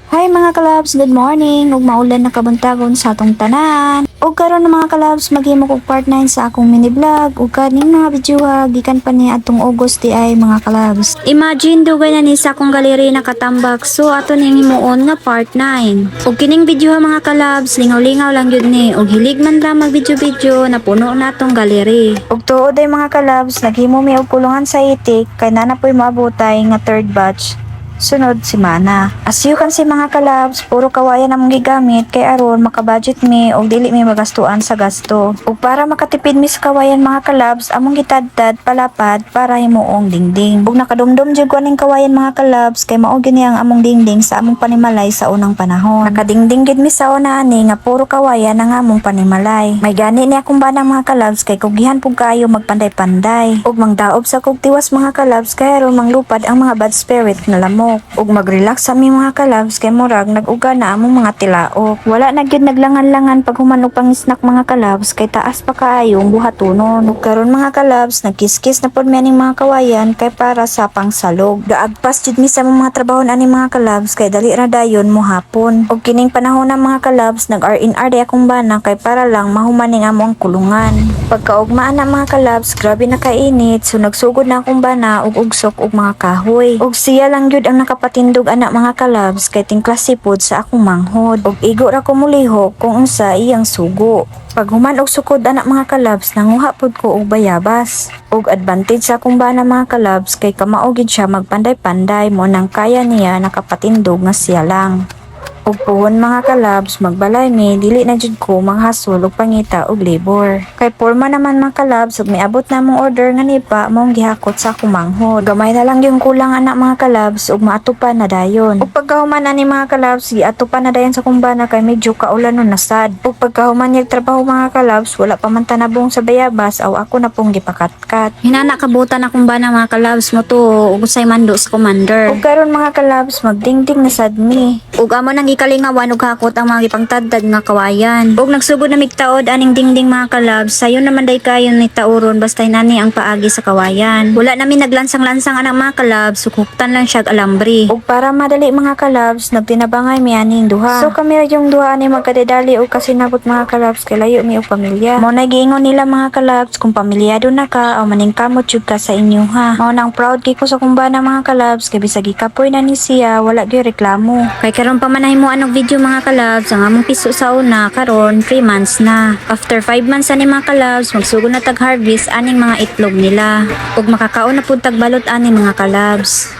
Hi, mga kalabs, good morning ug maulan na kabuntagon sa atong tanan. Ug karon, mga kalabs, maghimo kog part 9 sa akong mini vlog ug kaning mga video ha gikan pa ni atong August di ay, mga kalabs. Imagine, dugay na ni sa akong galeri nakatambak, so ato ning himuon nga part 9. Ug kining video ha, mga kalabs, lingaw-lingaw lang gyud ni ug hilig man lang mag video-video na puno na atong galeri. Ug tuod ay, mga kalabs, naghimo mi og kulungan sa itik kay naa na poy moabutay nga third batch sunod semana. As you can see, mga kalabs, puro kawayan among gigamit kay aron makabudget mi og dili mi magastuan sa gasto. Ug para makatipid mi sa kawayan, mga kalabs, among gitadtad palapad para himuong dingding. Ug nakadumdum jud ko aning kawayan, mga kalabs, kay mao gyud ni ang among dingding sa among panimalay sa unang panahon. Nakadingding gid mi sa una ani nga puro kawayan ang among panimalay. May gani ni akong banang, mga kalabs, kay kugihan pug kaayo magpanday-panday. Ug mangdaob sa kog tiwas, mga kalabs, kay aron manglupad ang mga bad spirit nga lamok. Ug magrelax sa mi, mga kalabs, kay murag nag-uga na among mga tilaok. Wala na gyud naglangan-langan pag human og pang-snack, mga kalabs, kay taas pa kaayong buhatunon. Ug karon, mga kalabs, nagkiskis na pod mi aning mga kawayan kay para sa pangsalog. Gaagpas jud mi sa among mga trabaho ani, mga kalabs, kay dali ra dayon mo hapon. Ug kining panahon na, mga kalabs, nag R&R di akong bana kay para lang mahuman ning among kulungan. Pagkaugmaan na, mga kalabs, grabe na kainit, so nagsugod na akong bana og ugsok og mga kahoy. Ug siya lang gyud ang nakapatindog ana, mga kalabs, kay tingklasi pod sa akong manghod. Ug igo ra ko mulihok kung unsa iyang sugo. Pag human og sukod ana, mga kalabs, nanguha pod ko og bayabas. Ug advantage sa akong bana, mga kalabs, kay kamao gid siya magpanday-panday, mo nang kaya niya nakapatindog nga siya lang. Ug puhon, mga kalabs, magbalay mi, dili na jud ko manghasol og pangita og labor. Kay porma naman, mga kalabs, ug miabot na mong order nga nipa maong gihakot sa akong manghod. Gamay na lang yung kulang ana, mga kalabs, ug maatupan na dayon. Ug pagkahuman ani, mga kalabs, giatupan na dayon sa akong bana kay medyo kaulan nun na sad. Ug pagkahuman niyag trabaho, mga kalabs, wala pa man tanabong sa bayabas aw ako na pong gipakatkat. Hinana kabutan akong bana, mga kalabs, mo to ug usay mando sa commander. Ug karon, mga kalabs, magdingding na sad mi. Ug amo nang gikalingawan og hakot ang mga gipangtadtad nga kawayan. Ug nagsugod na migtaod aning dingding, mga kalabs, sayon naman day kayo ni tauron basta nani ang paagi sa kawayan. Wala namin naglansang-lansang anak, mga kalabs, sukuktan lang siya og alambre. Ug para madali, mga kalabs, nagtinabangay mi aning duha. So kami ra yung duha ani magkadedali ug kasinabot, mga kalabs, kay layo mi og pamilya. Mao na giingon nila, mga kalabs, kung pamilyado na ka o maningkamot jud ka sa inyo ha. Mao nang proud kay ko sa akong bana, mga kalabs, kay bisag gikapoy na ni siya, wala gyud reklamo. Kay karon pa man nahimuan og video, mga kalabs, ang among piso sa una karon 3 months na. After 5 months ani, mga kalabs, magsugod na tag harvest aning mga itlog nila. Ug makakaon na pud tag balot ani, mga kalabs.